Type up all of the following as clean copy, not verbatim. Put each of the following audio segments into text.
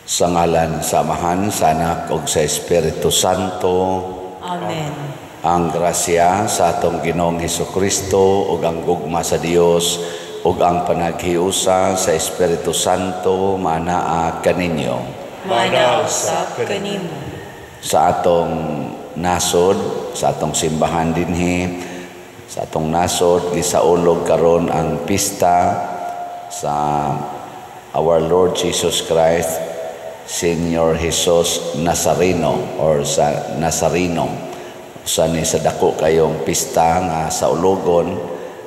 Sa ngalan sa Amahan, sa Anak ug sa Espiritu Santo. Amen. Ang grasya sa atong Ginoong Hesukristo ug ang gugma sa Dios ug ang panaghiusa sa Espiritu Santo manaa kaninyo. Manaa usab kanimo. Sa atong nasod, sa atong simbahan dinhi, sa atong nasod gisaulog karon ang pista sa Our Lord Jesus Christ, Señor Jesus Nazareno or sa Nazareno. Usa ni sa dako kayong pista nga sa ulogon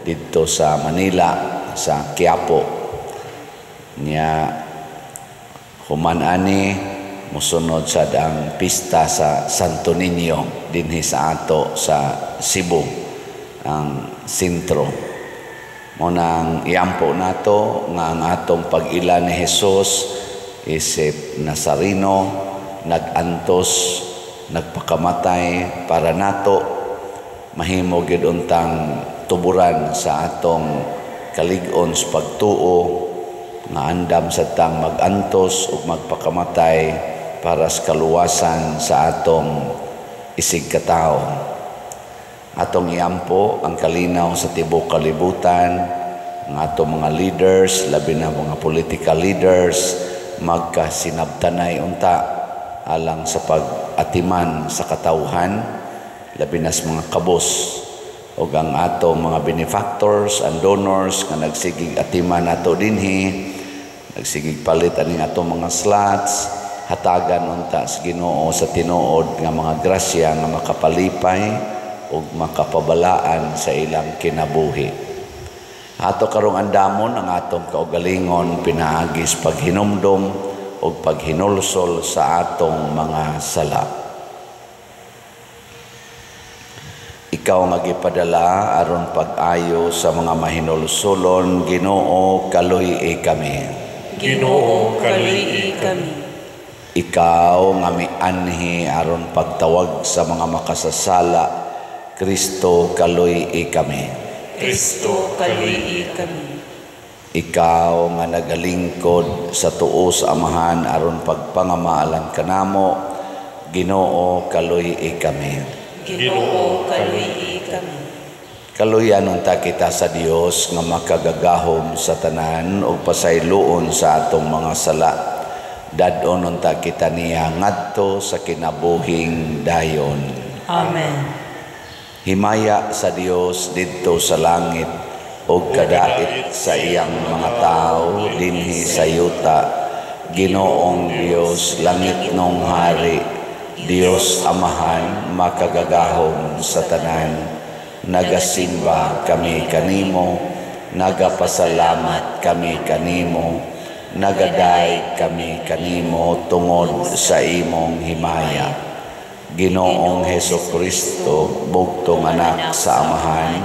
didto sa Manila, sa Quiapo. Nya human ani mosunod sad ang pista sa Santo Niño dinhi sa ato sa Cebu, ang sentro. Mo nang iampo nato nga ang atong pag-ila ni Jesus isip Nazareno, nag-antos, nagpakamatay para nato, mahimo gyud untang tuburan sa atong kalig-on sa pagtuo nga andam sa tang mag-antos ug magpakamatay para sa kaluwasan sa atong isig katawo. Atong iampo ang kalinaw sa tibuok kalibutan, ang atong mga leaders, labi na mga political leaders, magkasinabtanay unta alang sa pag-atiman sa katawhan, labi na sa mga kabos, ug ang atong mga benefactors and donors nga nagsigig atiman nato dinhi, nagsigig palit aning atong mga slots, hatagan unta sa Ginoo sa tinuod nga mga grasya nga makapalipay ug makapabalaan sa ilang kinabuhi. Ato karong andamon ang atong kaugalingon pinaagi sa paghinumdom ug paghinulsol sa atong mga sala. Ikaw nga gipadala aron pag-ayo sa mga mahinulsolon, Ginoo, kaluy-i kami. Ginoo, kaluy-i kami. Ikaw nga mianhi aron pagtawag sa mga makasasala, Kristo, kaluy-i kami. Kristo, kaluy-i kami. Ikaw nga nagalingkod sa tuo sa Amahan aron pagpangamaalan kanamo, Ginoo, kaluy-i kami. Ginoo, kaluy-i kami. Kaluyan unta kita sa Dios nga makagagahom sa tanan ug pasayloon sa atong mga sala. Dad-on unta kita niya ngadto sa kinabuhing dayon. Amen. Himaya sa Dios didto sa langit ug kadait sa iyang mga tawo dinhi sa yuta. Ginoong Dios, langit nong hari, Dios Amahan, makagagahom sa tanan, nagasimba kami kanimo, nagapasalamat kami kanimo, nagaday kami kanimo tungod sa imong himaya. Ginoong Hesukristo, bugtong anak sa Amahan,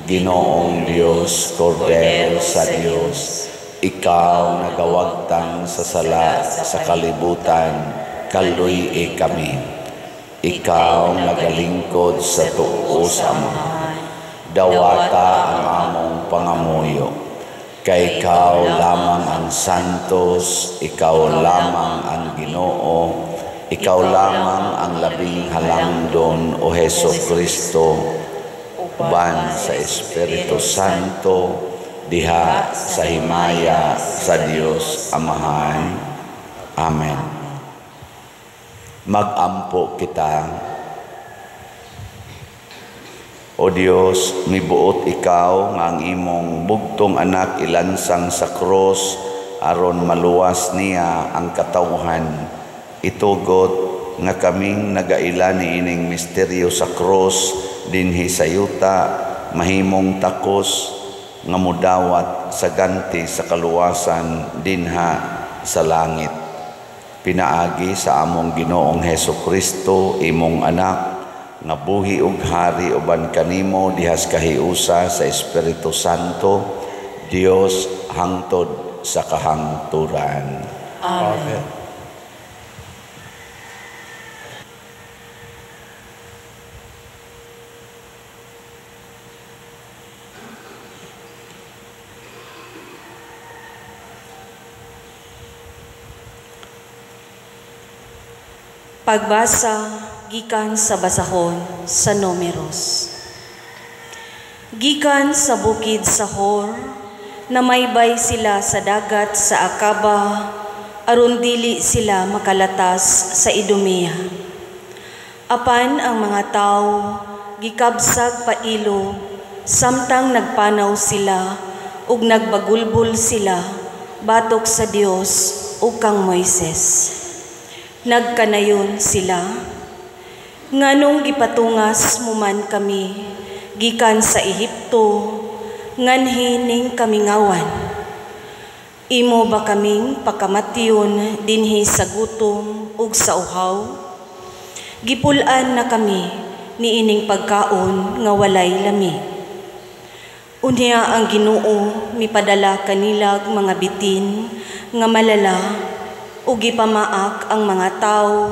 Ginoong Dios, Kordero sa Dios, ikaw nagawagtang sa sala sa kalibutan, kaluy-i kami. Ikaw nagalingkod sa tuo sa Amahan, dawata ang among pangamuyo. Kay ikaw lamang ang santos, ikaw lamang ang Ginoo, ikaw lamang ang labing halangdon, o Hesukristo, uban sa Espiritu Santo, diha sa himaya sa Dios Amahan. Amen. Magampo kita. O Dios, mibuot ikaw nga ang imong bugtong anak ilansang sa krus aron maluwas niya ang katawhan. Itugot nga kaming nagaila niining misteryo sa krus dinhi sa yuta, mahimong takos nga mudawat sa ganti sa kaluwasan dinha sa langit. Pinaagi sa among Ginoong Hesukristo, imong anak, nga buhi ug hari uban kanimo dihas kahiusa sa Espiritu Santo, Dios hangtod sa kahangturan. Amen. Pagbasa gikan sa basahon sa Numeros. Gikan sa bukid sa Hor, namaybay sila sa dagat sa Akaba, aron dili sila makalatas sa Idumea. Apan ang mga tawo gikabsag pailo, samtang nagpanaw sila ug nagbagulbol sila batok sa Dios ug kang Moises. Nagkanayon sila, nganong gipatungas mo man kami gikan sa Ehipto, nganhi ning kamingawan? Imo ba kaming pakamatyon dinhi sa gutom ug sa uhaw? Gipul-an na kami niining pagkaon nga walay lami. Unya ang Ginoo mipadala kanilag mga bitin nga malala ug gipamaak ang mga tawo,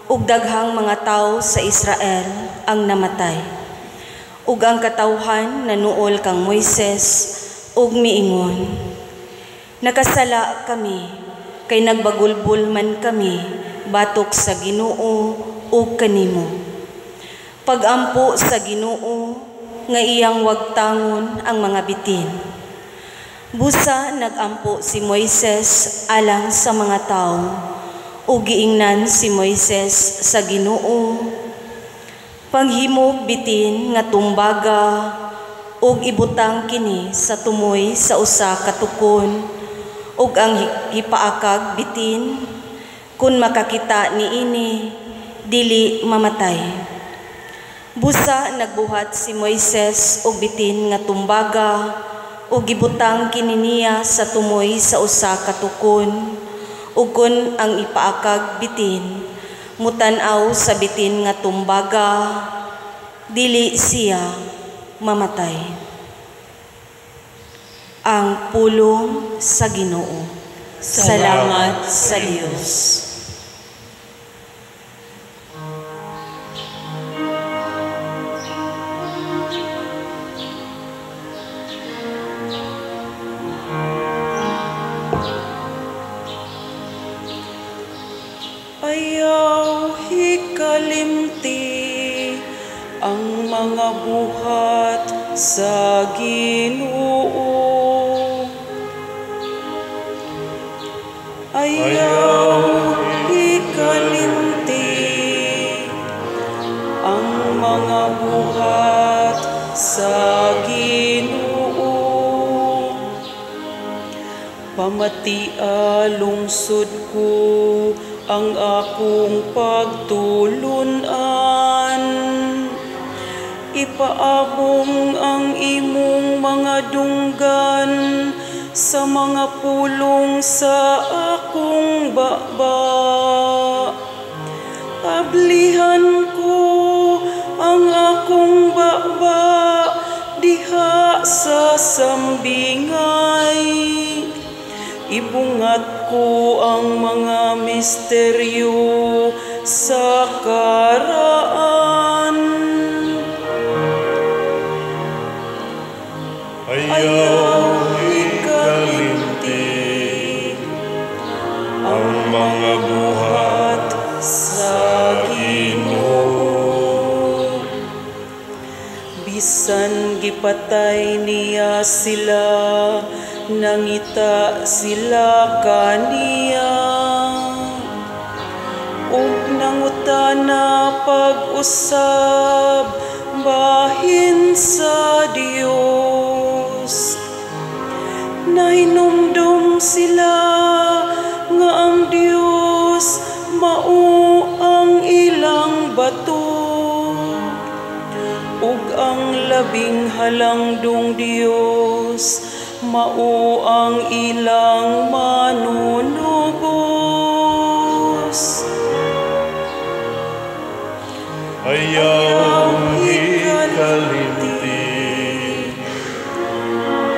ug daghang mga tawo sa Israel ang namatay. Ug ang katawhan nanuol kang Moises ug miingon, nakasala kami kay nagbagulbol man kami batok sa Ginoo ug kanimo. Pagampo sa Ginoo nga iyang wagtangon ang mga bitin. Busa nagampo si Moises alang sa mga tawo, ug giingnan si Moises sa Ginoo, panghimog bitin nga tumbaga ug ibutang kini sa tumoy sa usa ka tukon, ug ang hipaakag bitin kun makakita niini dili mamatay. Busa nagbuhat si Moises og bitin nga tumbaga ug gibutang kini niya sa tumoy sa usa ka tukon, ug kun ang ipaakag bitin mutan-aw sa bitin nga tumbaga, dili siya mamatay. Ang pulong sa Ginoo. Salamat sa Dios. Ayaw hikalimti ang mga buhat sa Ginoo. Ayaw hikalimti ang mga buhat sa Ginoo. Pamatia lungsod ko ang akong pagtulunan. Ipaabong ang imong mga dunggan sa mga pulong sa akong baba. Ablihan ko ang akong baba diha sa sambingay. Ibungat ko ang mga misteryo sa karaan. Ayaw ikalimti ang mga buhat sa Ginoo. Bisan gipatay niya sila, nangita sila kaniya. Ug nangutana pag-usab bahin sa Dios. Nahinumdum sila nga ang Dios mao ang ilang bato, ug ang labing halangdong Dios mao ang ilang manunubos. Ayaw ikalimti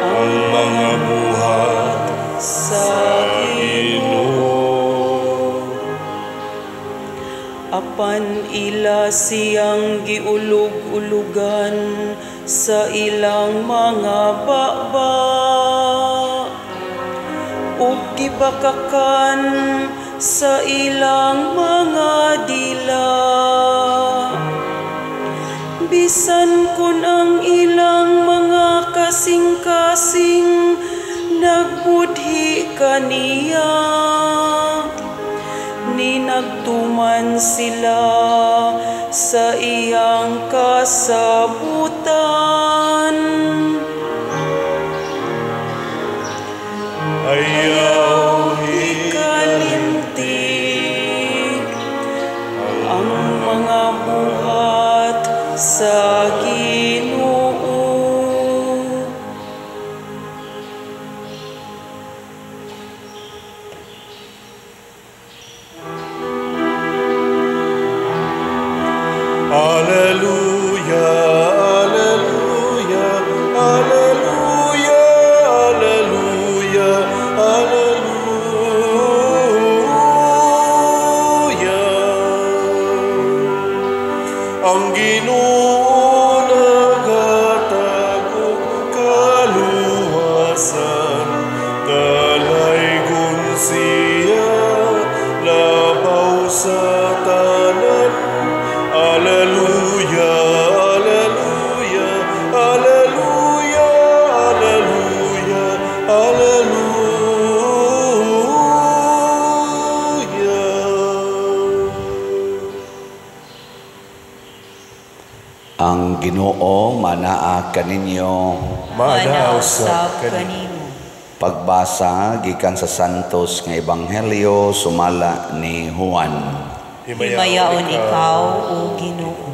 ang mga buhat sa Ginoo. Apan ila siyang giulog-ulugan sa ilang mga baba, ug gibakakan sa ilang mga dila. Bisan kun ang ilang mga kasing-kasing nagbudhi kaniya, ninagtuman sila sa iyang kasabutan. Ayaw hikalimti ang mga buhat sa Ginoo. Alleluia, alleluia, alleluia, alleluia, alleluia. Ang Ginoo naghatag og kaluwasan, dalaygon siya labaw sa tanan. Alleluia, alleluia, alleluia, alleluia, alleluia. Ang Ginoo manaa kaninyo. Manaa usab kanimo. Pagbasa gikan sa Santos nga Ebanghelyo sumala ni Juan. Himayaon ikaw, o Ginoo.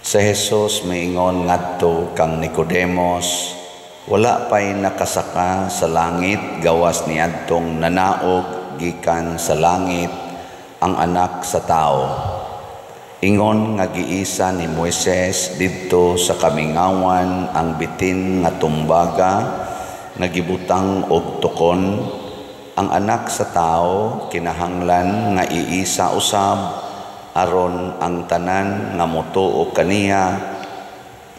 Sa Jesus miingon ngadto kang Nicodemos, wala pa'y nakasaka sa langit gawas niadtong nanaog gikan sa langit ang anak sa tao. Ingon nga giisa ni Moises didto sa kamingawan ang bitin nga tumbaga nga gibutang og tukon. Ang anak sa tao kinahanglan nga iisa usab aron ang tanan nga motuo kaniya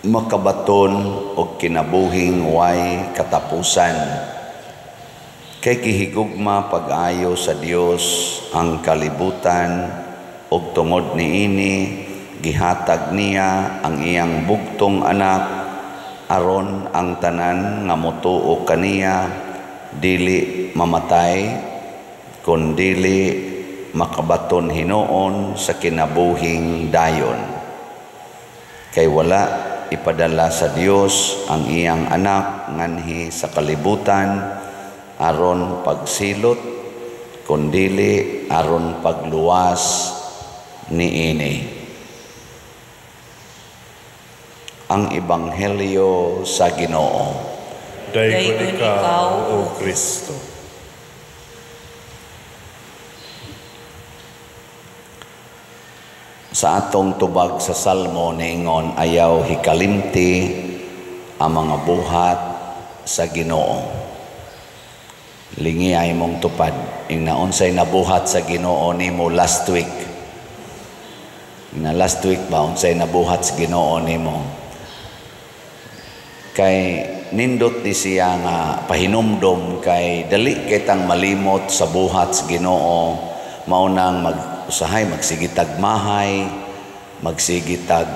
makabaton og kinabuhing way katapusan. Kay gihigugma pag-ayo sa Dios ang kalibutan og tungod niini gihatag niya ang iyang bugtong anak aron ang tanan nga motuo kaniya dili mamatay kun dili makabaton hinuon sa kinabuhing dayon. Kay wala ipadala sa Dios ang iyang anak nganhi sa kalibutan aron pagsilot kun dili aron pagluwas niini. Ang Ebanghelyo sa Ginoo. Daygon ikaw, O Kristo. Sa atong tubag sa Salmo niingon, ayaw hikalimti ang mga buhat sa Ginoo. Lingi ay mong tupad. Ing naunsay nabuhat sa Ginoo nimo last week. Na last week ba unsay nabuhat sa Ginoo nimo? Kay nindot ni siya nga pahinumdom kay dali kitang malimot sa buhat sa Ginoo, mao nang mag-usahay magsigitag mahay, magsigitag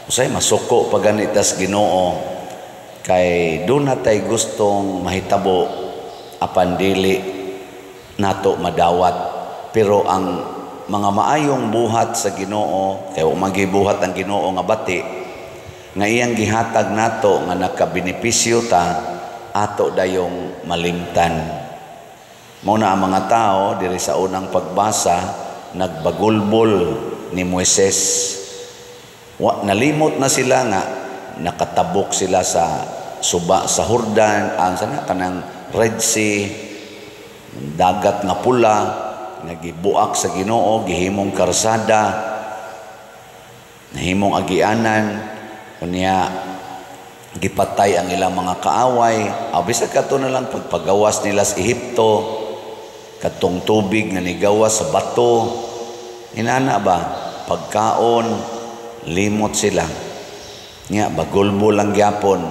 usahay masuko pa ganita sa Ginoo kay doon natay gustong mahitabo apan dili nato madawat. Pero ang mga maayong buhat sa Ginoo kay wa magibuhat ang Ginoo nga bati nga iyang gihatag nato nga nakabenepisyo ta ato dayong malimtan. Mao na ang mga tao diri sa unang pagbasa nagbagulbol ni Moises. Wa nalimot na sila nga nakatabok sila sa suba sa Jordan, ang sana kanang Red Sea, dagat nga pula nga gibuak sa Ginoo, gihimong karsada, nahimong agianan, unya gipatay ang ilang mga kaaway. Bisag kato na lang pagpagawas nila sa Ehipto, katong tubig nga nigawas sa bato, inana ba pagkaon limot sila. Nya bagulbol lang gyapon.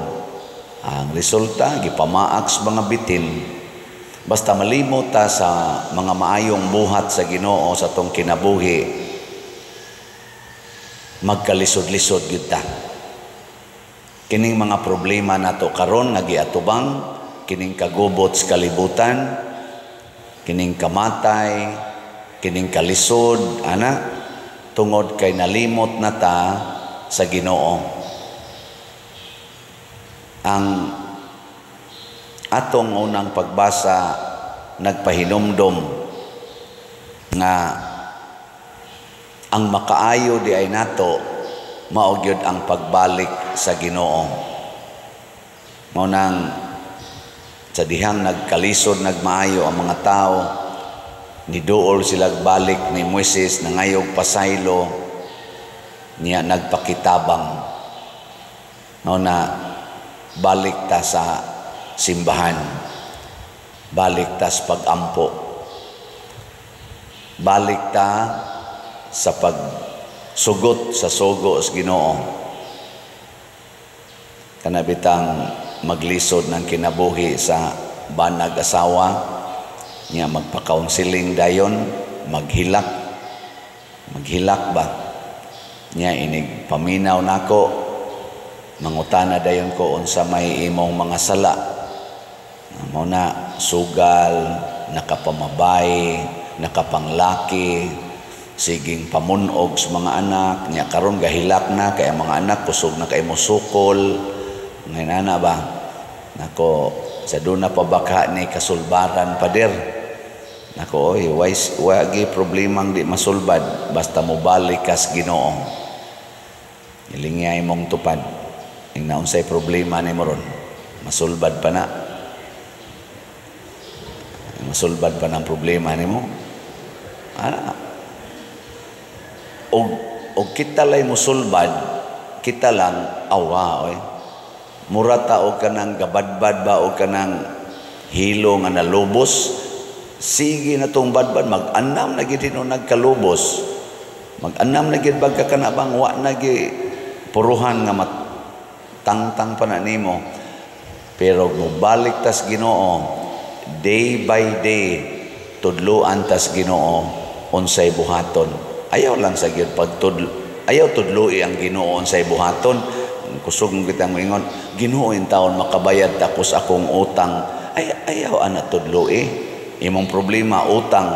Ang resulta gipamaak sa mga bitin. Basta malimot ta sa mga maayong buhat sa Ginoo sa atong kinabuhi, magkalisod-lisod gyud ta. Kining mga problema nato karon nga giatubang, kining kagubot sa kalibutan, kining kamatay, kining kalisod, ana, tungod kay nalimot na ta sa Ginoo. Ang atong unang pagbasa nagpahinumdom nga ang makaayo di ay nato mao gyud ang pagbalik sa Ginoo. Mao nang sa dihang nagkalisod nagmaayo ang mga tao, niduol sila balik ni Moises nangayog pasaylo niya nagpakitabang. Mao na balik ta sa simbahan, balik ta sa pag-ampo, balik ta sa pagsugot sa sugo sa Ginoo. Kana bitang maglisod ng kinabuhi sa banag asawa niya, magpa-counseling dayon, maghilak, maghilak ba niya, inig paminaw nako, mangutana dayon ko unsa may imong mga sala. Mao na sugal, nakapamabay, nakapanglaki, siging pamunog sa mga anak niya. Karon gahilak na kay ang mga anak kusog na kay mosukol. Ngayon ana ba nako sa duna pa baka ni kasulbaran pader nako, oy, wagi problemang di masulbad basta mobalik kas Ginoo. Ilingya imong tupad ing naunsay problema nimo ron, masulbad pa na. Masulbad pa ng problema nimo. Ana. Og kita lay musulbad, kita lang awa oy. Mura ta og kanang gabadbad ba og kanang hilo nga nalubos. Sige na tong badbad, mag-anam na gid no nagkalubos. Mag-anam na gid bag ka kana bang wa na gi puruhan nga matangtang pa na nimo. Pero mobalik tas Ginoo, day by day tudloan tas Ginoo unsay buhaton. Ayaw lang sa gyud pagtudlo, ayaw tudloi ang Ginoo unsay buhaton. Kusog kita moingon, Ginoo in taon makabayad takos akong utang. Ay ayaw ana tudloi. Imong problema utang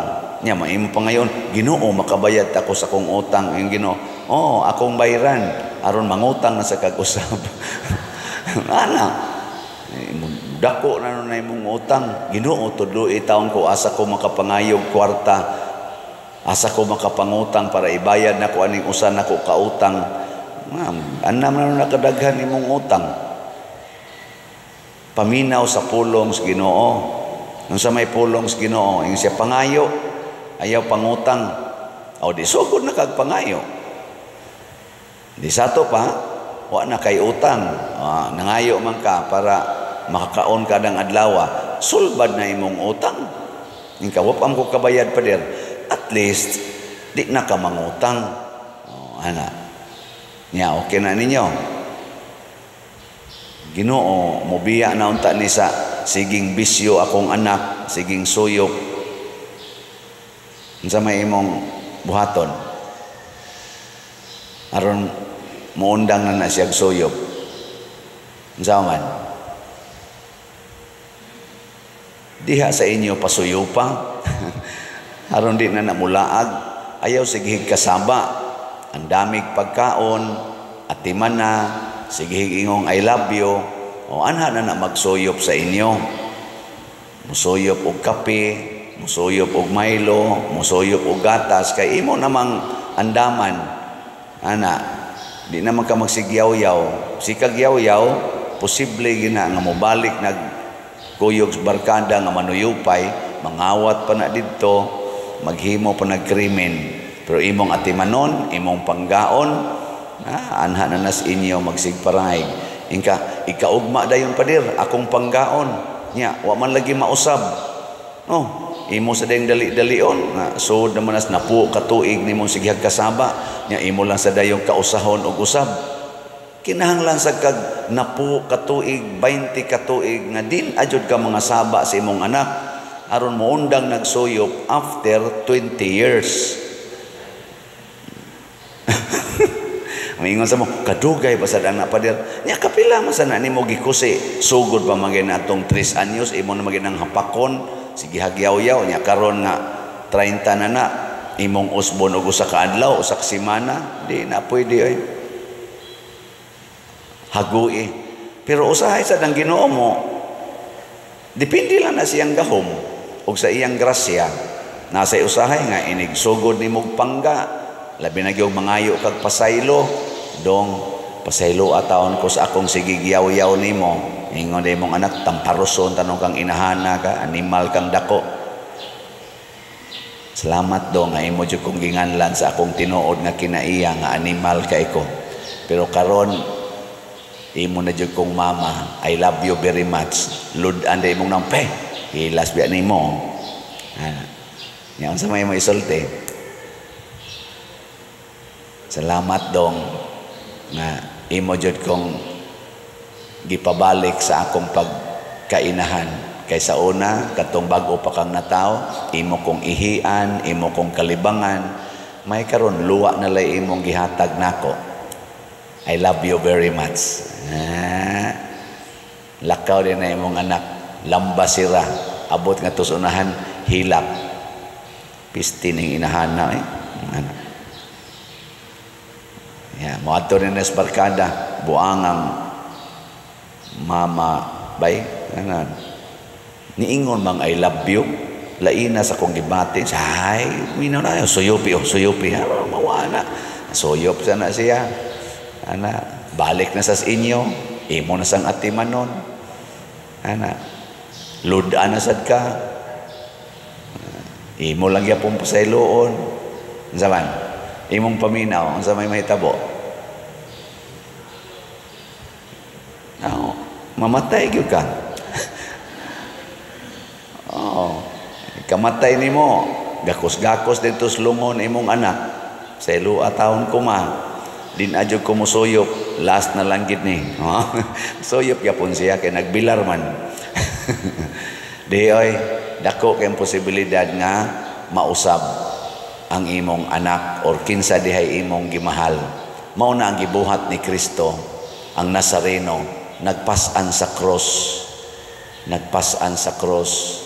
nya maimo pa ngayon, Ginoo makabayad takos akong utang. Yung Ginoo, oh akong bayran aron mangutang na sa kag-usab. Ana dako na nun na imong utang. Ginoo tudloi taon ko asa ko makapangayog kwarta, asa ko makapangutang para ibayad nako aning usa nako kautang. Anam na nun nakadaghan imong utang. Paminaw sa pulong sa Ginoo. Unsa may pulong sa Ginoo, ing siya pangayo, ayaw pangutang. O di sugod na kag pangayo. Di sato pa, wa na kay utang. Nangayo man ka para makakaon ka ng adlaw, sulbad na imong utang. Ingka wa pa ko kabayad pader, at least di na ka mangutang. O, ana. Nya okay na ninyo. Ginoo mobiya na unta ni sa siging bisyo akong anak, siging suyop. Unsa may imong buhaton? Aron muundang na na siyag suyop. Unsa man? Diha sa inyo pasuyupa. Aron di na namulaag, ayaw sigihig kasaba. Ang damig pagkaon, atiman na, sigihig ingong I love you. O anha na na magsuyop sa inyo. Musuyop og kape, musuyop og Milo, musuyop og gatas, kay imo namang andaman. Ana, di naman ka magsigyaw-yaw. Sikag yaw-yaw, posible gina nga mobalik nag kuyog sa barkada nga manuyupay, mangawat pa na didto, maghimo pa nagkrimen. Pero imong atimanon, imong panggaon, anha na nas inyo magsigparahig. Ingka ikaugma dayon padir akong panggaon. Nya, wa man lagi mausab. No, imo sa dayong dali-dalion, nga sud naman nas napuo ka tuig nimo sigihag kasaba, nya imo lang sa dayong kausahon og usab. Kinahanglan sa kag napuo ka tuig, 20 ka tuig nga din ajud ka mga saba sa imong anak. aron moundang nagsuyop after 20 years. Maingon sa mo, kadugay pa sad ana pader. Nya kapila man sana nimo gikusi, sugod pa man gyud atong 3 anyos imo na magin ang hapakon, sige hagyaw-yaw nya karon nga 30 na na imong usbon og usa ka adlaw, usa ka semana, di na pwede oy. Hagui. Pero usahay sad ang Ginoo mo, depende lang na siyang gahom og sa iyang grasya. Nasa usahay nga inig sugod nimog pangga, labi na gyud mangayo kag pasaylo, dong pasaylo atawon ko sa akong sigigyaw-yaw nimo. Ingon imong anak, tamparoson tanong kang inahana ka, animal kang dako. Salamat dong nga imo jud kong ginganlan sa akong tinuod nga kinaiya nga animal ka iko. Pero karon imo na jud kong mama, I love you very much. Lud-an day imong nampe, hilas biya nimo. Ana. Nya unsa may mo isulti? Salamat dong nga imo jud kong gipabalik sa akong pagkainahan. Kay sa una, katong bag-o pa kang nataw, imo kong ihian, imo kong kalibangan, may karon luwa na lay imong gihatag nako. I love you very much. Ah, lakaw din na imong anak, lamba sira, abot nga tusunahan, hilak. Pisti ning inahana eh. Ano? Ya, moadto rin na sa barkada, buangang mama, bay, ano? Niingon mang I love you, laina sa kong gibati, ay, minaw na, suyupi, oh, suyupi, ha, mawa na. Suyop sana siya. Ana, balik na sa inyo, imo na sang atimanon. Ana, ludan na sad ka. Imo lang gyapon pasayloon. Unsa man? Imong paminaw, unsa may mahitabo? No, mamatay gyud ka. Oh, kamatay nimo, gakos-gakos dito sa lungon imong anak. Sa ilua taon ko ma, din adyo ko musuyop, last na lang gid ni. Suyop yapon siya kay nagbilar man. Di oy, dako kay posibilidad nga mausab ang imong anak or kinsa dihay imong gimahal. Mao na ang gibuhat ni Kristo, ang Nazareno, nagpas-an sa cross. Nagpas-an sa cross.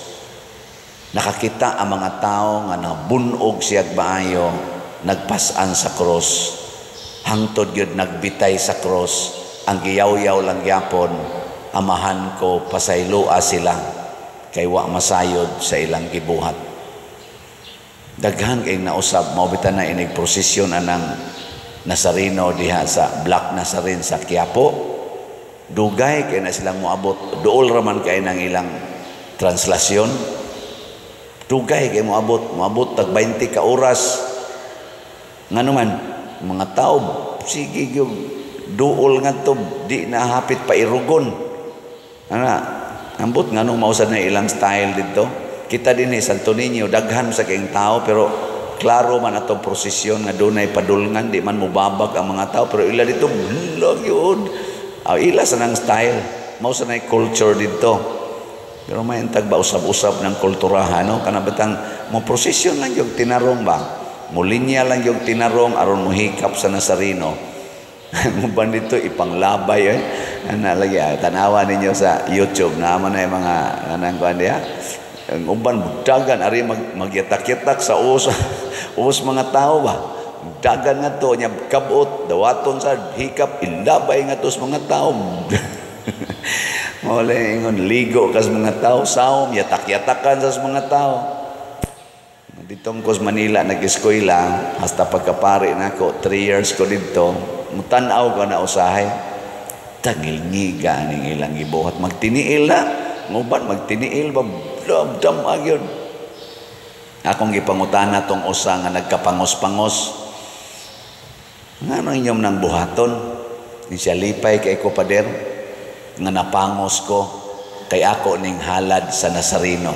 Nakakita ang mga tao nga nabunog siyag maayo, nagpas-an sa cross. Hangtod gyud nagbitay sa cross, ang giyaw-yaw lang gyapon, amahan ko pasayloa sila kay wa masayod sa ilang gibuhat. Daghan kay nausab, mao bitan na inig prosesyon anang Nazareno diha sa Black Nazarene sa Quiapo. Dugay kay na silang moabot, duol ra man kay nang ilang translasyon. Dugay kay moabot, moabot tag 20 ka oras. Ngano man mga tao sige gyud duol ngadto, di na hapit pa irugon. Ana, ambot nganong mausad na ilang style didto. Kita dinhi Santo Niño daghan sa kayong tao pero klaro man atong prosesyon nga dunay padulngan, di man mobabag ang mga tao pero ila dito lang yun. Ila sa nang style, mao sa nay culture didto. Pero may intag ba usab-usab ng kulturahan, no? Kana batang mo prosesyon lang yung tinarong ba? Mulinya lang yung tinarong aron mohikap sa Nazareno. Muban dito ipanglabay eh. Ana lagi tanawa ninyo sa YouTube naman na yung mga anang kuan diha. Ang uban dagan ari magyatak-yatak sa uos uos mga tao ba. Dagan nga to nya kabot dawaton sa hikap ilabay nga to sa mga tao. Mao ingon ligo kas mga tao, saom yatak-yatakan sa mga tao. Ditong ko sa Manila nag-eskwela hasta pagkapari nako 3 years ko didto, mutan-aw ko na usahay. Tangilngiga ning ilang gibuhat, magtiniil na, nguban magtiniil ba dam agyon. Akong gipangutana tong usa nga nagkapangos-pangos. Ngano inyong nang buhaton? Ni siya lipay kay ko pader nga napangos ko kay ako ning halad sa Nazareno.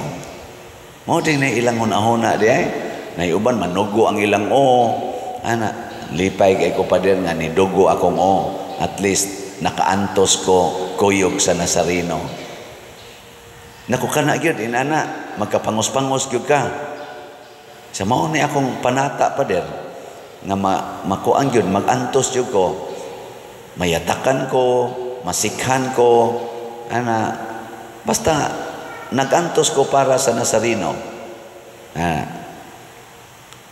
Mao din na ilang hunahuna di ay. Naiuban manugo ang ilang o. Ana, lipay kay ko pader nga nidugo akong o. At least nakaantos ko kuyog sa Nazareno. Naku kana gyud inana. magkapangos-pangos gyud ka. Sa mao ni akong panata, pader, nga makuan gyud, magantos gyud ko, mayatakan ko, masikhan ko, ana, basta nagantos ko para sa Nazareno. Ah,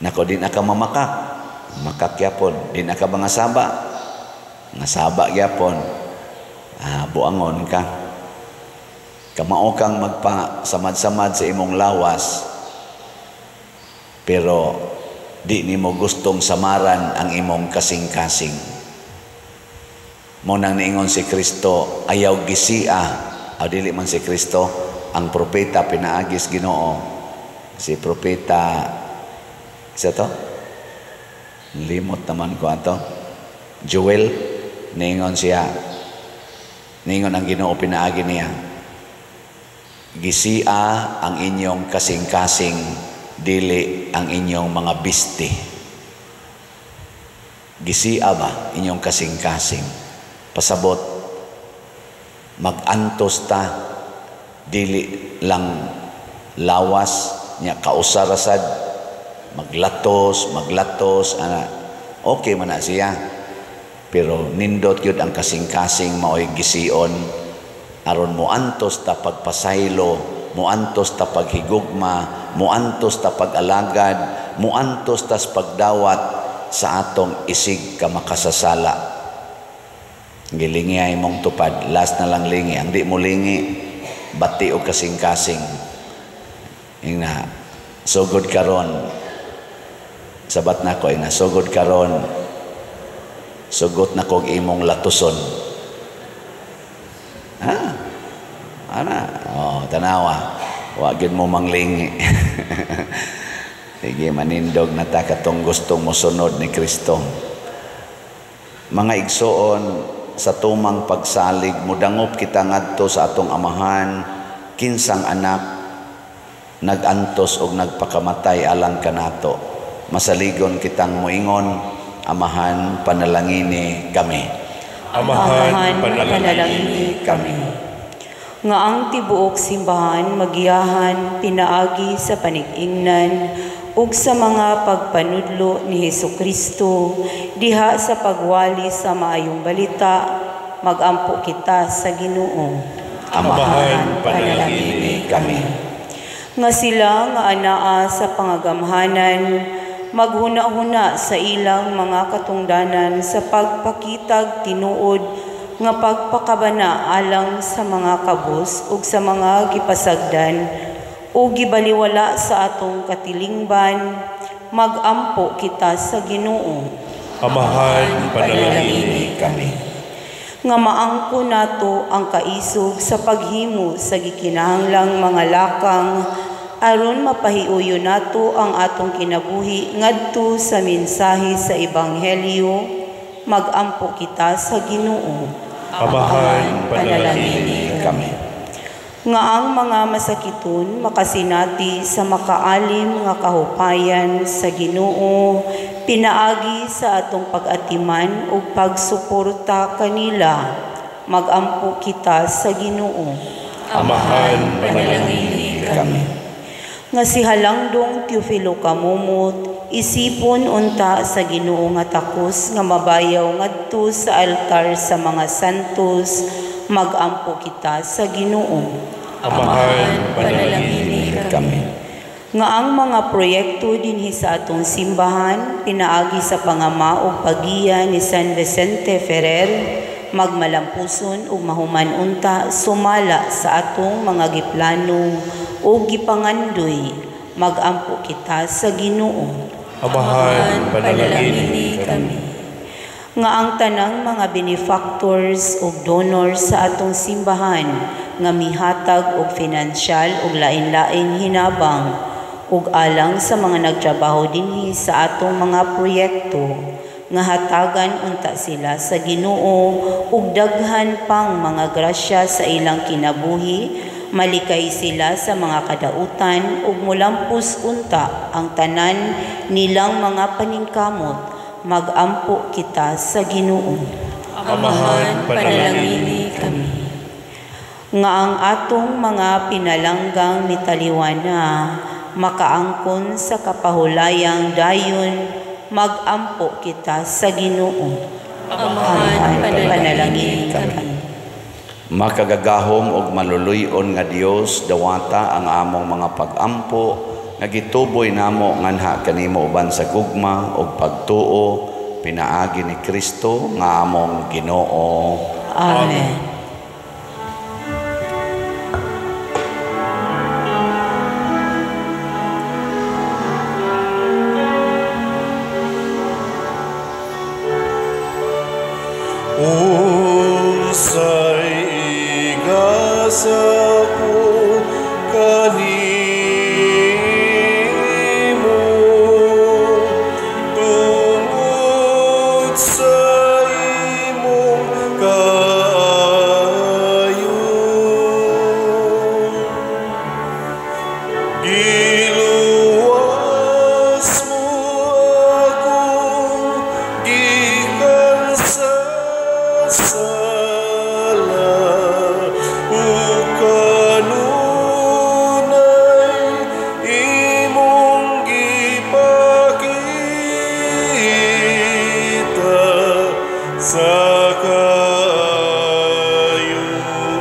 nako, di na ka mamakak, makak gyapon, di na ka mga saba, nga saba gyapon. Ah, buangon ka. Kamao kang magpa samad-samad sa imong lawas, pero di nimo gustong samaran ang imong kasing-kasing. Mo nang niingon si Kristo, ayaw gisia. Aw, dili man si Kristo, ang propeta pinaagis Ginoo. Si propeta isa to? Limot naman ko ato. Joel, niingon siya. Niingon ang Ginoo pinaagi niya. Gisia ang inyong kasing-kasing, dili ang inyong mga biste. Gisia ba inyong kasing-kasing? Pasabot, magantos ta, dili lang lawas nya kausarasad, maglatos, maglatos, ana, okay man na siya. Pero nindot gyud ang kasing-kasing maoy gision aron moantos ta pagpasaylo, moantos ta paghigugma, moantos ta pag-alagad, moantos tas pagdawat sa atong isig ka makasasala. Gilingi ay mong tupad, last na lang lingi. Ang di mo lingi, bati o kasing-kasing. Ingna, sugod karon. Sabat na ko, ingna, sugod karon. Sugot na kog imong latuson. Ha? Ana, oh, tanawa. Wa gyud mo manglingi. Sige, manindog na ta katong gustong mosunod ni Kristo. Mga igsoon, sa tumang pagsalig, mudangop kita ngadto sa atong amahan, kinsang anak nagantos og nagpakamatay alang kanato. Masaligon kitang moingon, Amahan, panalangini kami. Amahan, panalangini kami. Nga ang tibuok simbahan magiyahan pinaagi sa panig-ingnan ug sa mga pagpanudlo ni Hesukristo diha sa pagwali sa maayong balita, magampo kita sa Ginoo. Amahan, panalangini kami. Nga sila nga anaa sa pangagamhanan maghuna-huna sa ilang mga katungdanan sa pagpakitag tinuod nga pagpakabana alang sa mga kabus ug sa mga gipasagdan ug gibaliwala sa atong katilingban, magampo kita sa Ginoo. Amahan, panalangini kami. Nga maangko nato ang kaisog sa paghimo sa gikinahanglang mga lakang aron mapahiuyo nato ang atong kinabuhi ngadto sa mensahe sa Ebanghelyo, magampo kita sa Ginoo. Amahan, panalangini kami. Nga ang mga masakiton makasinati sa makaalim nga kahupayan sa Ginoo pinaagi sa atong pag-atiman ug pagsuporta kanila, magampo kita sa Ginoo. Amahan, panalangini kami. Nga si Halangdong Teofilo Camomot isipon unta sa Ginoo nga takos nga mabayaw ngadto sa altar sa mga santos, magampo kita sa Ginoo. Amahan, panalangini kami. Nga ang mga proyekto dinhi sa atong simbahan pinaagi sa pangama ug paggiya ni San Vicente Ferrer magmalampuson ug mahuman unta sumala sa atong mga giplano ug gipangandoy, magampo kita sa Ginoo. Amahan, panalangini kami. Nga ang tanang mga benefactors ug donors sa atong simbahan nga mihatag og finansyal ug lain-laing hinabang ug alang sa mga nagtrabaho dinhi sa atong mga proyekto, nga hatagan unta sila sa Ginoo ug daghan pang mga grasya sa ilang kinabuhi, malikay sila sa mga kadautan ug mulampos unta ang tanan nilang mga paningkamot, magampo kita sa Ginoo. Amahan, panalangini kami. Nga ang atong mga pinalanggang mitaliwana makaangkon sa kapahulayang dayon, magampo kita sa Ginoo. Amahan, panalangini kami. Makagagahom og maluluy-on nga Dios, dawata ang among mga pagampo nga gituboy namo nganha kanimo uban sa gugma ug pagtuo pinaagi ni Kristo nga among Ginoo. Amen. Unsay igasa ko kanimo tungod sa imong kaayo, giluwas mo ako gikan sa sala ug kanunay imong gipakita sa kaayo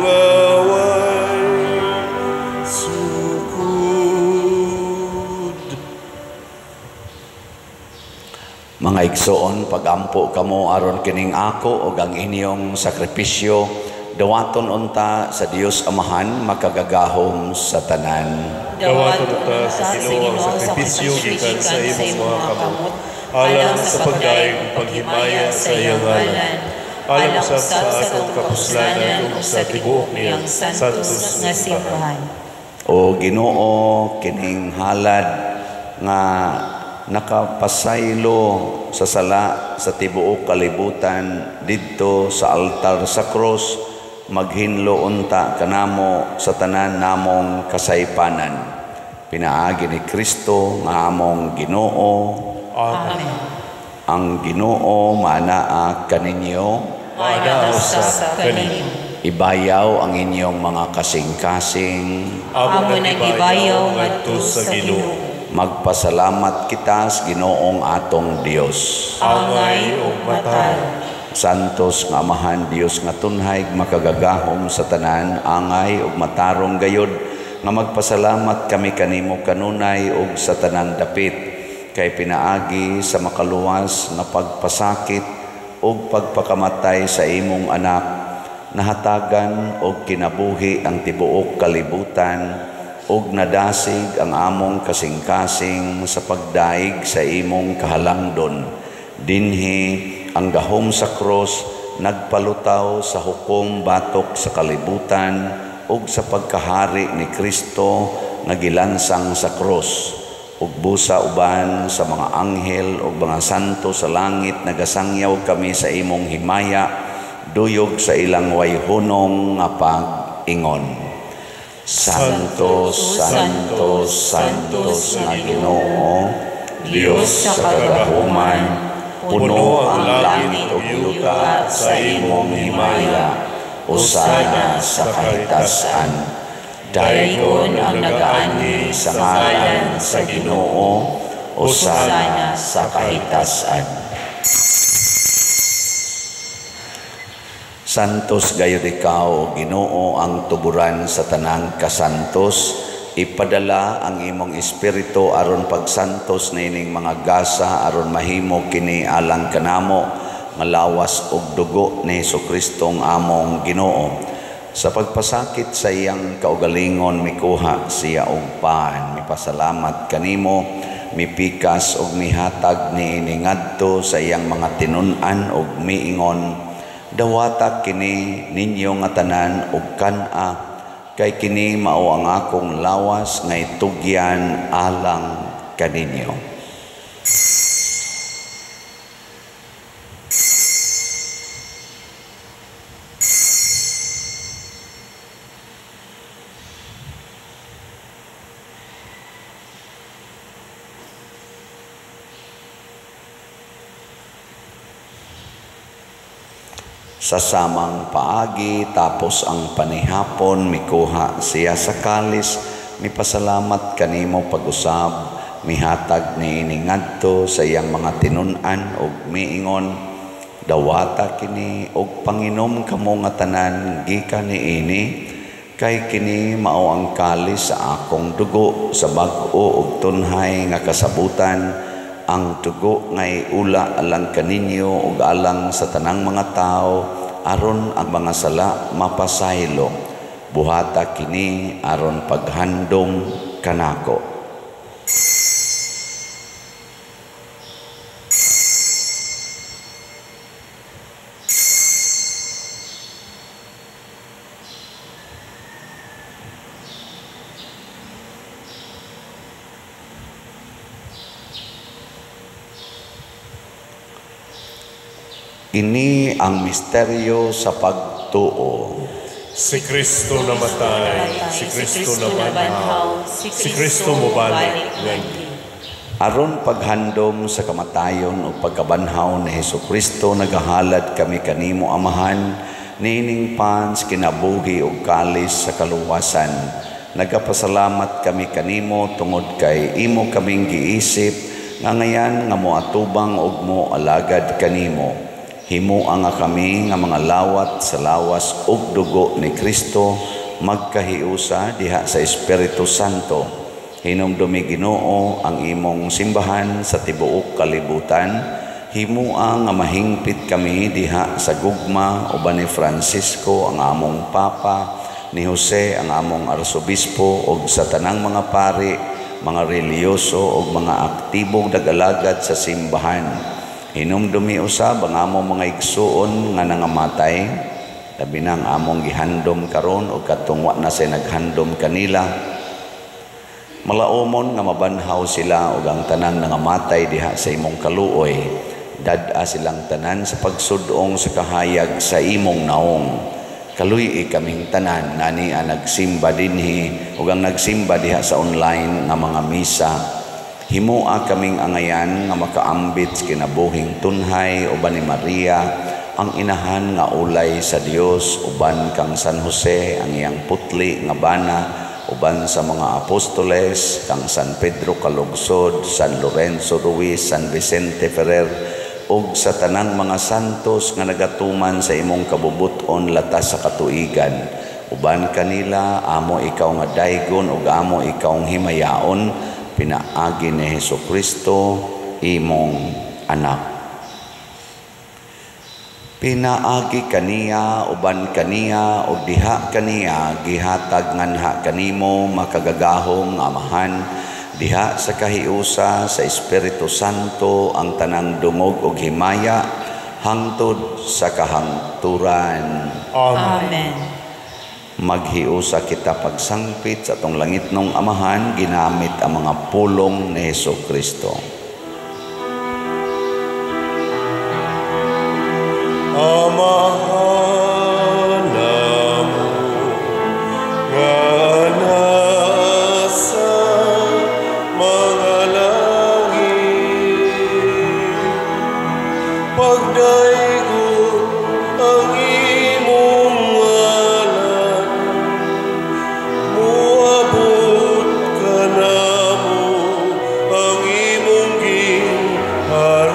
nga way sukod. Mga igsoon, pagampo kamo aron kining ako ug ang inyong sakripisyo dawaton unta sa Dios Amahan makagagahom sa tanan. Dawaton unta sa Ginoo ang sakripisyo gikan sa imong mga kamot, alang sa pagdaig ug paghimaya sa iyang ngalan, alang usab sa atong kapuslanan ug sa tibuok niyang santos nga simbahan. O Ginoo, kining halad nga nakapasaylo sa sala sa tibuok kalibutan didto sa altar sa krus, maghinlo unta kanamo sa tanan namong kasaypanan. Pinaagi ni Kristo nga among Ginoo. Amen. Ang Ginoo maanaa kaninyo, Maanaa usab kaninyo. Ibayaw ang inyong mga kasing-kasing. Amo nang ibayaw ngadto sa Ginoo. Magpasalamat kita sa Ginoong atong Dios. Angay ug matarong. Santos nga Amahan, Dios nga tunhay, makagagahom sa tanan, angay ug matarong gayod nga magpasalamat kami kanimo kanunay ug sa tanang dapit, kay pinaagi sa makaluwas nga pagpasakit ug pagpakamatay sa imong anak, nahatagan og kinabuhi ang tibuok kalibutan ug nadasig ang among kasing-kasing sa pagdaig sa imong kahalangdon. Dinhi ang gahom sa krus nagpalutaw sa hukom batok sa kalibutan ug sa pagkahari ni Kristo nga gilansang sa krus. Ug busa uban sa mga anghel ug mga santo sa langit nagasangyaw kami sa imong himaya, duyog sa ilang wayhunong nga pag-ingon. Santo, Santo, Santos nga Ginoo, Dios sa kagahuman, puno ang langit ug yuta sa imong himaya. Hosana sa kahitasan. Daygon ang nagaanhi sa ngalan sa Ginoo, hosana sa kahitasan. Santos gayud ikaw, Ginoo, ang tuburan sa tanang kasantos. Ipadala ang imong espiritu aron pagsantos niining mga gasa aron mahimo kini alang kanamo nga lawas ug dugo ni Hesukristo among Ginoo. Sa pagpasakit sa iyang kaugalingon mikuha siya og pan, mipasalamat kanimo, mipikas og mihatag niini ngadto sa iyang mga tinun-an og miingon, dawata kini ninyo nga tanan og kan-a, kay kini mao ang akong lawas nga itugyan alang kaninyo. Sa samang paagi, tapos ang panihapon, mikuha siya sa kalis, mipasalamat kanimo pag-usab, mihatag niini ngadto sa iyang mga tinun-an ug miingon, dawata kini og panginom kamo nga tanan gikan niini, kay kini mao ang kalis sa akong dugo sa bag-o ug tunhay nga kasabutan, ang dugo nga iula alang kaninyo ug alang sa tanang mga tawo aron ang mga sala mapasaylo. Buhata kini aron paghandom kanako. Ini ang misteryo sa pagtuo. Si Kristo namatay, si Kristo nabanhaw, si Kristo mobalik. Aron paghandom sa kamatayon o pagkabanhaw ni Hesukristo, nagahalad kami kanimo Amahan, niining pans kinabuhi ug kalis sa kaluwasan. Nagapasalamat kami kanimo tungod kay imo kaming giisip nga ngayan nga moatubang ug moalagad kanimo. Himua nga kami nga mga lawat sa lawas ug dugo ni Kristo magkahiusa diha sa Espiritu Santo. Hinumdumi Ginoo ang imong simbahan sa tibuok kalibutan. Himua nga mahingpit kami diha sa gugma uban ni Francisco ang among Papa, ni Jose ang among Arsobispo ug sa tanang mga pari, mga relihiyoso ug mga aktibong nag-alagad sa simbahan. Hinumdumi usab ang among mga igsuon nga nangamatay, labi na ang among gihandom karon ug katong wa na say naghandom kanila. Malaumon nga mabanhaw sila ug ang tanang nangamatay diha sa imong kaluoy. Dad-a silang tanan sa pagsudong sa kahayag sa imong naong. Kaluy-i kaming tanan nani ang nagsimba dinhi ug ang nagsimba diha sa online nga mga misa. Himua kaming angayan nga makaambit sa kinabuhing tunhay uban ni Maria ang inahan nga ulay sa Dios, uban kang San Jose ang iyang putli nga bana, uban sa mga apostoles kang San Pedro Kalugsod, San Lorenzo Ruiz, San Vicente Ferrer ug sa tanang mga santos nga nagatuman sa imong kabubut-on latas sa katuigan. Uban kanila amo ikaw nga daygon ug amo ikaw himayaon, pinaagi ni Hesukristo imong anak. Pinaagi kaniya, uban kaniya, ug diha kaniya, gihatag nganha kanimo makagagahom nga Amahan, diha sa kahiusa sa Espiritu Santo ang tanang dungog ug himaya hangtod sa kahangturan. Amen. Maghiusa kita pagsangpit sa atong langitnong Amahan ginamit ang mga pulong ni Hesukristo. Amahan namo nga nasa mga langit, pagdaygon ang imong ngalan, muabot kanamo ang imong gingharian.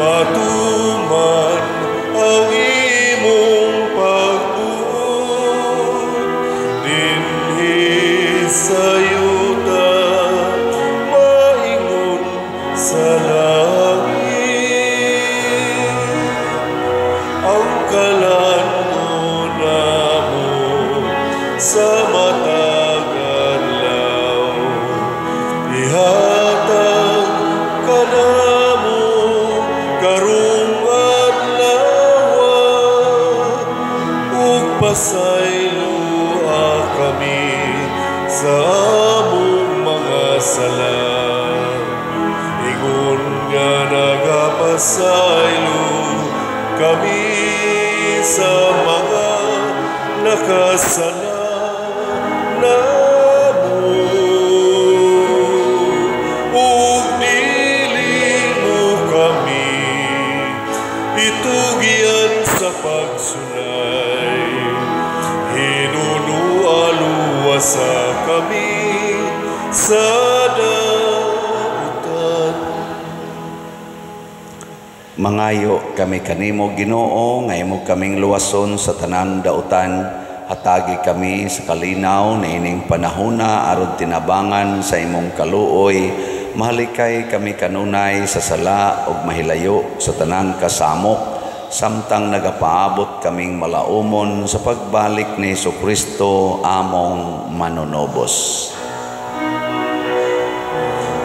Matuman ang imong pagbuot dinhi sa yuta, maingon sa langit. Ang kalan-on namo sa matag adlaw, ihatag kanamo karong adlaw, ug pasayloa kami sa among mga sala, ingon nga nagapasaylo kami sa mga nakasala namo. Ug dili mo kami pagsulay. Hinunualuwasa kami sa dautan. Mangayo kami kanimo, Ginoo, nga imo kaming luwason sa tanang dautan. Hatagi kami sa kalinaw na ining panahona aron tinabangan sa imong kaluoy. Mahalikay kami kanunay sa sala ug mahilayo sa tanang kasamok, samtang nagapaabot kaming malaumon sa pagbalik ni Hesukristo among manunobos.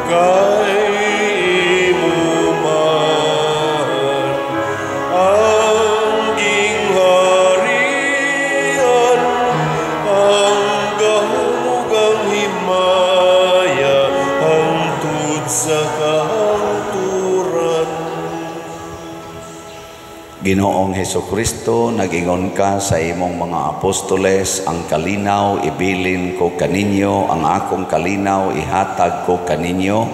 Kay imo man ang gingharian, ang gahom ug ang himaya, hangtod sa kahangturan. Ginoong Hesukristo, nag-ingon ka sa imong mga apostoles, ang kalinaw ibilin ko kaninyo, ang akong kalinaw ihatag ko kaninyo.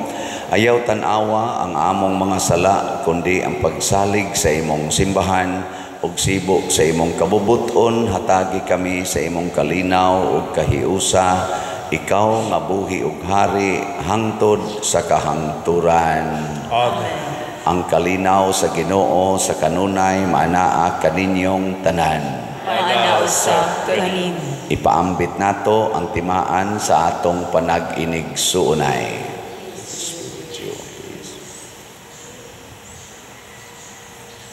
Ayaw tan-awa ang among mga sala, kundi ang pagsalig sa imong simbahan ug sibo sa imong kabubuton. Hatagi kami sa imong kalinaw ug kahiusa, ikaw nga buhi ug hari hangtod sa kahangturan. Amen. Ang kalinaw sa Ginoo sa kanunay maanaa kaninyong tanan. Maanaa usab kanimo. Ipaambit nato ang timaan sa atong panag-inig-suunay.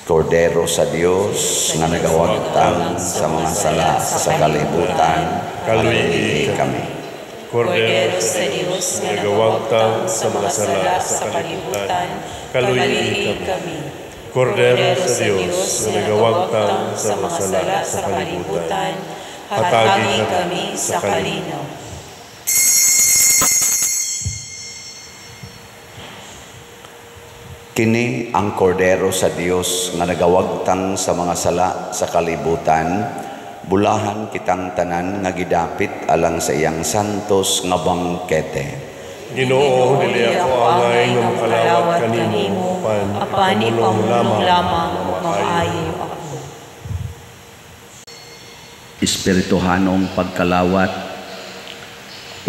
Kordero sa Dios nga nagawagtang sa mga sala sa kalibutan, kaluyi kami. Kordero sa Dios nga nagawagtang sa mga sala sa kalibutan, kaluyi kami. Kordero sa Dios nga nagawagtang sa mga sala sa kalibutan, hatagi kami sa kalinaw. Kini ang kordero sa Dios nga nagawagtang sa mga sala sa kalibutan. Bulahan kitang tanan nga gidapit alang sa iyang santos nga bangkete. Ginoo, dili ako angay nga makalawat kanimo, apan ipamulong lamang maayo ako. Espirituhanong pagkalawat.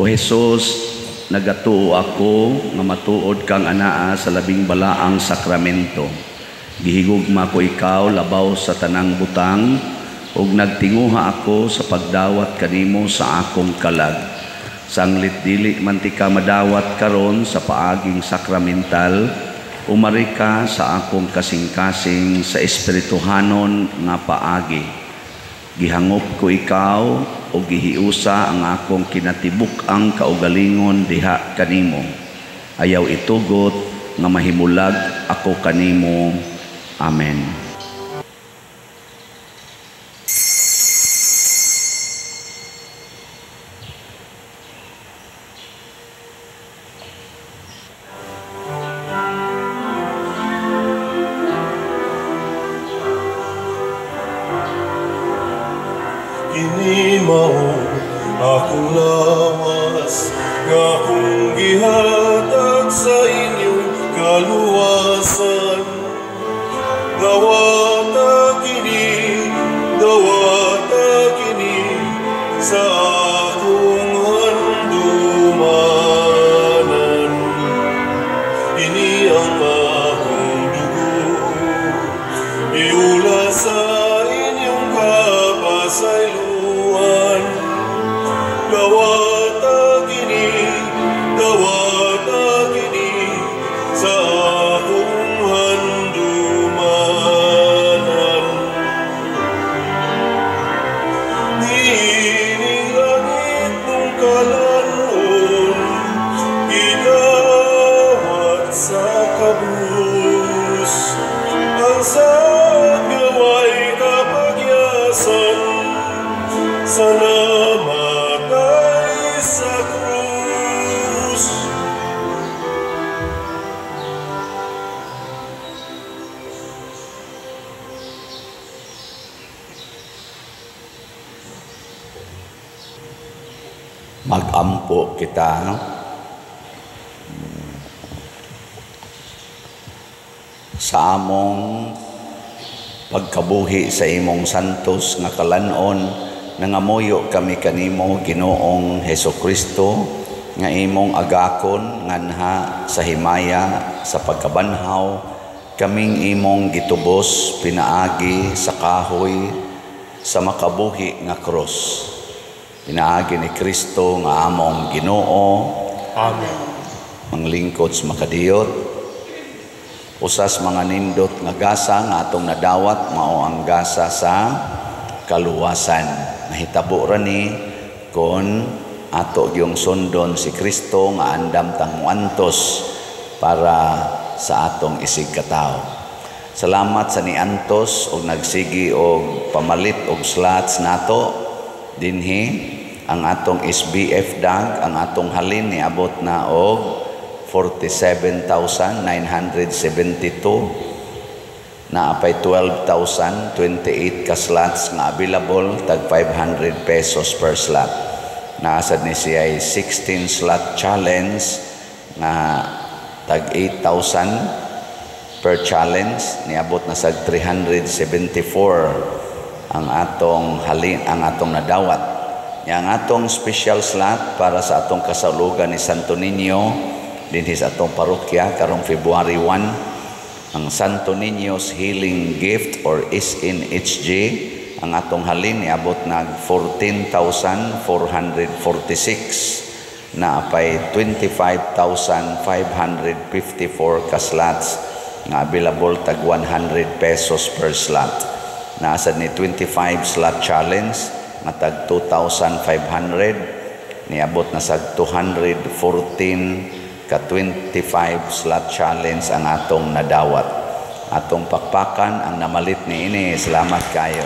O Hesus, nagatuo ako nga matuod kang anaa sa labing balaang sakramento. Gihigugma ko ikaw labaw sa tanang butang, ug nagtinguha ako sa pagdawat kanimo sa akong kalag. Sanglit dili man ti ka madawat karon sa paaging sakramental, umari ka sa akong kasing-kasing sa espirituhanon nga paagi. Gihangop ko ikaw o gihiusa ang akong kinatibuk-ang kaugalingon diha kanimo. Ayaw itugot nga mahimulag ako kanimo. Amen. Kini mao akong lawas nga akong gihatag sa inyong kaluwasan. Dawata kini sa akong handumanan. Kini ang akong dugo, iula sa inyong kapasayloan. Dawata kini sa akong handumanan. Niining langit nung kalanon, gidawat sa kabus. Ang saad nga way kapagyasan, sa namatay sa krus. Magampo kita. Sa among pagkabuhi sa imong santos nga kalanon, nangamuyo kami kanimo, Ginoong Hesukristo, nga imong agakon nganha sa himaya sa pagkabanhaw, kaming imong gitubos pinaagi sa kahoy sa makabuhi nga krus. Pinaagi ni Kristo nga among Ginoo. Amen. Manglingkod sa makadiyot, usas mga nindot nga gasa nga atong nadawat mao ang gasa sa kaluwasan. Nahitabo ra ni kon ato gyung sundon si Kristo nga andam tang muantos para sa atong isig katawo. Salamat sa niantos og nagsigi og pamalit og slots nato dinhi. Ang atong SBF dag, ang atong halin niabot na og 47,972, naapay 12,028 ka slots nga available, tag 500 pesos per slot. Naasad ni siya ay 16 slot challenge nga tag 8,000 per challenge, niabot na sa 374 ang atong halin, ang atong nadawat. Nya ang atong special slot para sa atong kasalugan ni Santo Niño dinhi sa atong parokya karong February 1, ang Santo Niño's Healing Gift or SNHG, ang atong halin niabot nag 14,446, na apay 25,554 ka slots nga available, tag 100 pesos per slot. Naasad ni 25 slot challenge nga tag 2,500, niabot na sa 214 ka 25 slot challenge ang atong nadawat. Atong pakpakan ang namalit ni ini. Salamat kayo.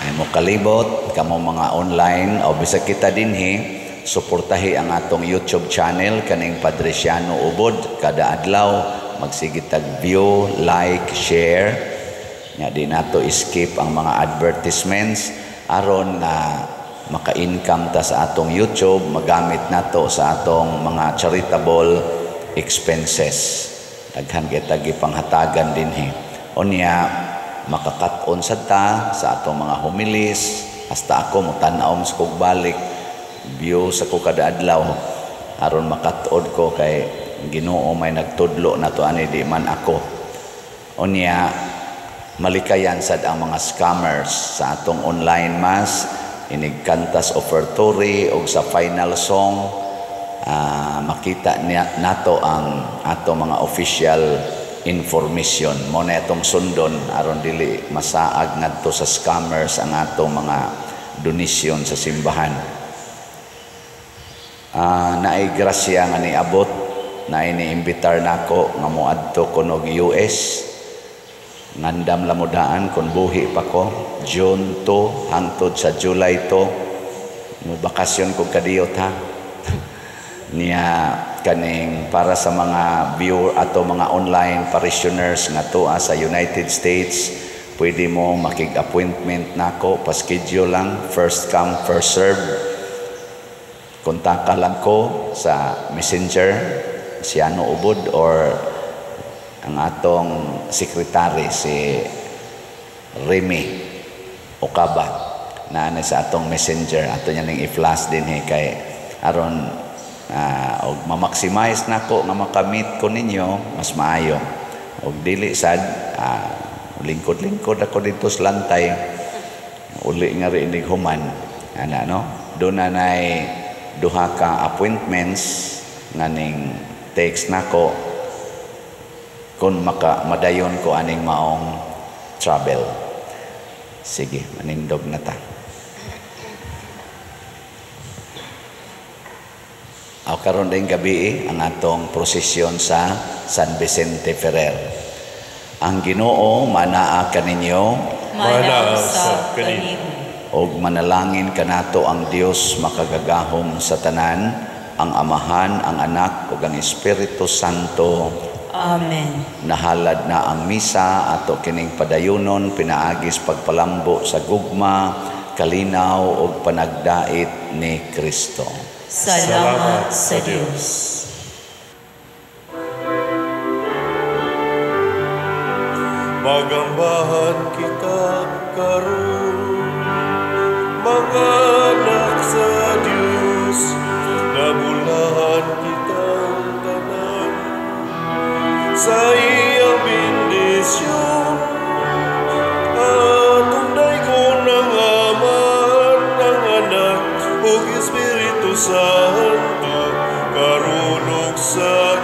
Ay mo kalibot kamo mga online o bisag kita dinhi, suportahi ang atong YouTube channel kaning Padre Siano Ubod. Kada adlaw magsige tag view, like, share. Nya di nato skip ang mga advertisements aron nga maka-income ta sa atong YouTube, magamit nato sa atong mga charitable expenses. Daghan kay tag gipanghatagan dinhi. Unya makakat-on sad ta sa atong mga homilies. Hasta ako motan-aw sa kog balik view sa ko kada adlaw aron makat-od ko kay Ginoo may nagtudlo nato ani, di man ako. Unya malikayan sad ang mga scammers sa atong online mass, inigkantas offertory og sa final song, makita niya nato ang atong mga official information. Mo na itong sundon aron dili masaag ngadto sa scammers ang atong mga donasyon sa simbahan. Naay grasya nga niabot, naay niimbitar nako nga moadto ko og US. Ngandam lamudaan kon buhi pa ko, June 2 hangtod sa July 2. Mo bakasyon kog kadiyot ha. Niya kaning para sa mga viewer ato mga online parishioners nga tuwa sa United States, pwede mo makig-appointment nako, pa-schedule lang, first come first serve. Kontaka lang ko sa Messenger, Siano Ubod, or ang atong sekretary si Remy Okaba na sa atong Messenger. Ato niya ning i-flash din he kay aron og ma-maximize nako nga makamit ko ninyo mas maayo. Og dili sad, lingkod-lingkod ako dito sa lantay, uli nga rin inig human ana no. Doon na nay duha ka appointments nga ning text nako kung maka madayon ko aning maong travel. Sige, manindog na ta. Aw karon din gabi ang atong prosesyon sa San Vicente Ferrer. Ang Ginoo manaa kaninyo, manaa sa kanimo. Og manalangin kanato ang Dios makagagahom sa tanan, ang Amahan, ang Anak ug ang Espiritu Santo. Amen. Nahalad na ang misa ato kining padayunon pinaagis pagpalambo sa gugma, kalinaw ug panagdait ni Kristo. Salamat sa Dios. Magambahan kita karon, mga anak sa Dios, nabulahan kitang tanan sa iyang bendisyon. Atong daygon ang Amahan, ang Anak, ug Espiritu Santo, karon ug sa